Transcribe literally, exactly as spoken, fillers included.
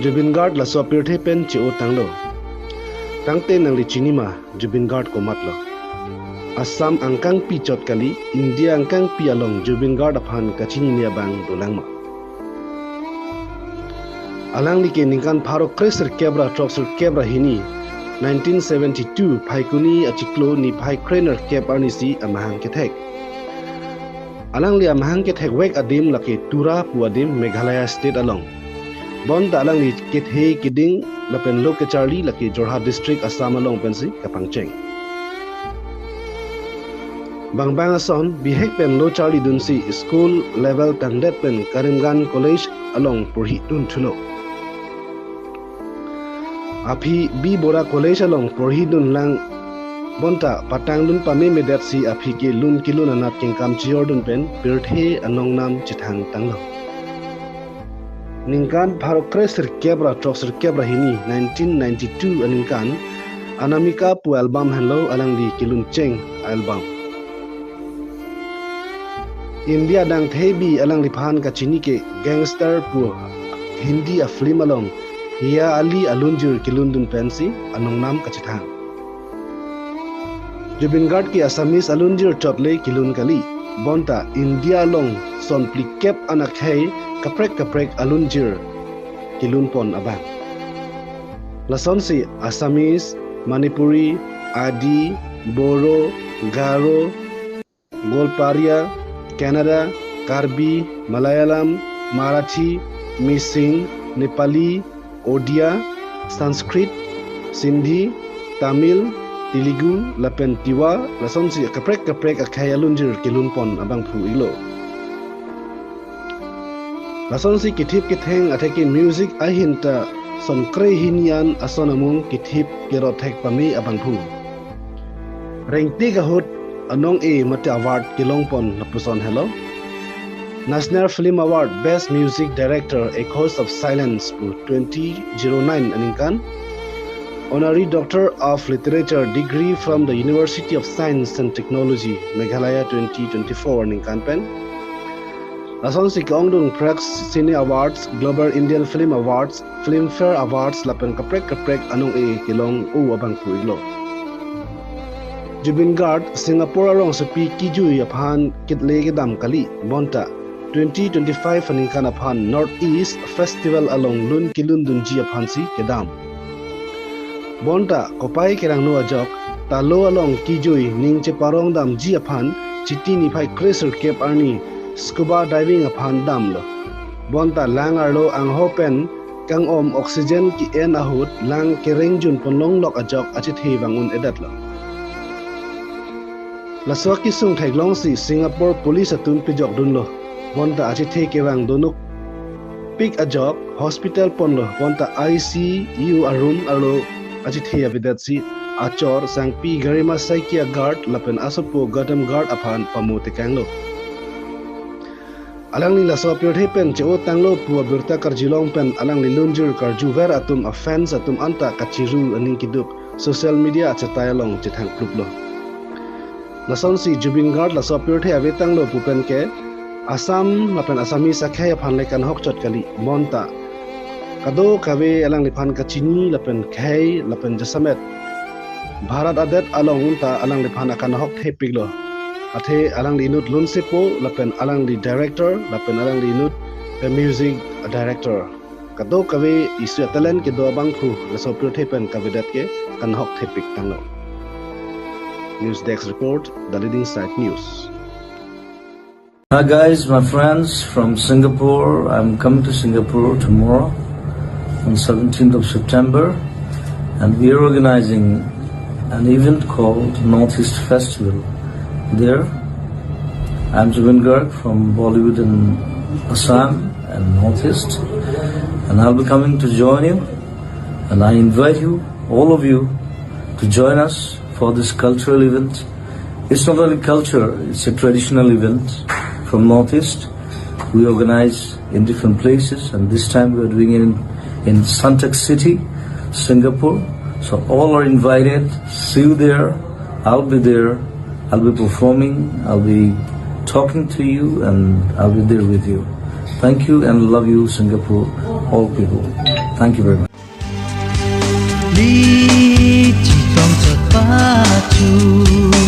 Zubeen Garg laso apirthe pen che-o tanglo. Tangte nangli chini ma Zubeen Garg komatlo? Assam angkangpi chot kali, India angkangpi along Zubeen Garg aphan kachinine abang dolang ma? Alangli ke ningkan pharo kre sirkep ra throk sirkep ra hini, nineteen seventy-two Phaikuni achiklo niphai krenerkep arnisi amahang kethek. Alangli amahang kethekvek adim lake Tura pu adim, Meghalaya State along. Bonta alangli kethe keding lapen lo kecharli lake Jorhat District, Assam along pensi kapangcheng. Bangbang ason bihek pen lo charlidunsi school level tangdet pen Karimganj College along porhidun thulo. Aphi B Bora College along porhidunlang bonta patangdun pamemedetsi aphi ke lun kelun anat kengkam chejordun pen pirthe anongnam chethang tanglo. Ningkan pharo kre sirkep ra throk sirkep ra hini, nineteen ninety-two aningkan Anamika pu album henlo alangli keluncheng album. India dangthebi alangliphan kachini ke Gangster pu Hindi afilm along Heya Ali alunjir kelundun pensi anongnam kachethang. Zubeen Garg ke Assamese alunjir chot le kelun kali, bonta India along son phlikep an akhei kaprek kaprek alunjir kelunpon abang. Lasonsi Assamese, Manipuri, Adi, Boro, Garo, Golparia, Kannada, Karbi, Malayalam, Marathi, Mising, Nepali, Odia, Sanskrit, Sindhi, Tamil, Telugu, lapen Tiwa, lasonsi kaprek kaprek akhei alunjir kelunpon abangphu iklo. Lasonsi kethip ketheng atheke music ahin ta son kre hini an ason amung kethip kerot thek pame abangphu. Rengtik ahut anong-e mate award kelongpon lapuson helo. National Film Award Best Music Director, A Course of Silence pu twenty oh nine aningkan. Honorary Doctor of Literature degree from the University of Science and Technology, Meghalaya twenty twenty-four aningkan pen. Lasonsi ke-ongdung Prague Cine Awards, Global Indian Film Awards, Filmfare Awards lapen kaprek kaprek anong-e kelong-o abangphu iklo. Zubeen Garg Singapore arongsopi kejui aphan kitle kedam kali, bonta twenty twenty-five aningkan aphan North East Festival along lun kelundunji aphansi kedam. Bonta kopai kerangno ajok ta lo along kejui ning cheparongdamji aphan Chiti niphai kre sirkep arni scuba diving aphan damlo. Bonta lang arlo angho pen kangom oxygen ke-en ahut lang kerengjun ponlonglok ajok achethe vang un-edetlo. Laso akesung theklongsi Singapore Police atum pejokdunlo. Bonta achethe kevang donukpik ajok hospital ponlo. Bonta I C U arum arlo achethe avedetsi achor sangpi Garima Saikia Garg lapen asopo Gautam Garg aphan pamo tekanglo. Alangli laso apirthe pen che-o tanglo pu abirta karjulong pen alangli lunjir karjuver atum, afans atum anta kachiru aning keduk social media achatai along chethangkluplo. Lasonsi Zubeen Garg laso apirthe ave tanglo pu pen ke Assam lapen Assamese akhei aphan le kanhok chot kali, bonta kadokave alangliphan kachini lapen khei lapen jasemet Bharat adet along unta alangliphan akanhok thepiklo. Athe alangli inut lunsepo lapen alangli director lapen alangli inut music director. Kadokave isi atalent kedo abangphu laso apirthe pen kavedet ke kanhok thepik tanglo. News Desk Report, The Leading Side News. Hi guys, my friends from Singapore. I'm coming to Singapore tomorrow on seventeenth of September, and we are organizing an event called Northeast Festival there. I'm Zubeen Garg from Bollywood in Assam and Northeast, and I'll be coming to join you, and I invite you, all of you, to join us for this cultural event. It's not only culture, it's a traditional event from Northeast. We organize in different places, and this time we are doing it in, in Suntec City, Singapore. So all are invited. See you there. I'll be there. I'll be performing. I'll be talking to you, and I'll be there with you. Thank you and love you, Singapore, all people. Thank you very much. Lichi tong chot pachu.